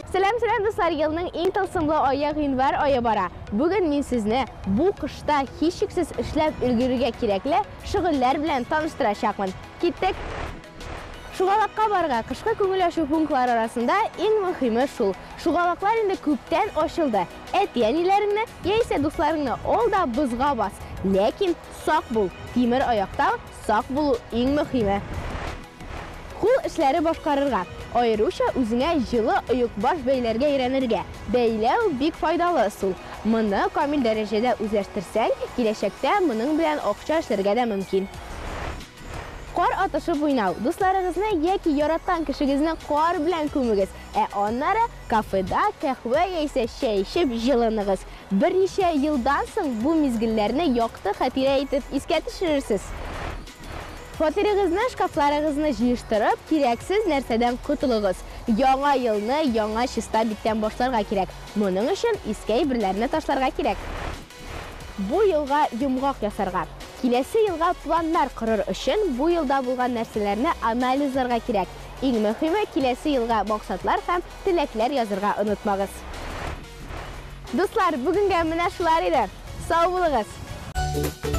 Сәлам, сәлам, дуслар! Елның иң тылсымлы ае гыйнвар ае бара. Бүген мин сезне бу кышта һичшиксез эшләп өлгерергә кирәкле шөгыльләр белән таныштырачакмын. Киттек! Шугалакка барырга, кышкы күңел ачу пунктлары арасында иң мөхиме шул. Шугалаклар инде күптән ачылды. Әти-әниләреңне яисә дусларыңны ал да бозга бас. Ләкин сак бул, тимер аякта сак булу иң мөхиме. Кул эшләре башкарырга, аеруча үзеңә җылы оекбаш бәйләргә өйрәнергә. Бәйләү бик файдалы ысул. Моны камил дәрәҗәдә үзләштерсәң, киләчәктә моның белән акча эшләргә дә мөмкин. Кар атышып уйнау. Дусларыгызны яки яраткан кешегезне кар белән күмегез, ә аннары кафеда кәһвә яисә чәй эчеп җылыныгыз. Берничә елдан соң бу мизгелләрне якты хатирә итеп искә төшерерсез. Фатирыгызны, шкафларыгызны җыештырып, кирәксез нәрсәдән котылыгыз. Яңа елны яңа чиста биттән башларга кирәк. Моның өчен иске әйберләрне ташларга кирәк. Бу елга йомгак ясарга. Киләсе елга планнар корыр өчен бу елда булган нәрсәләрне анализларга кирәк. Иң мөхиме, киләсе елга максатлар һәм теләкләр язырга онытмагыз. Дуслар, бүгенгә менә шулар иде. Сау булыгыз!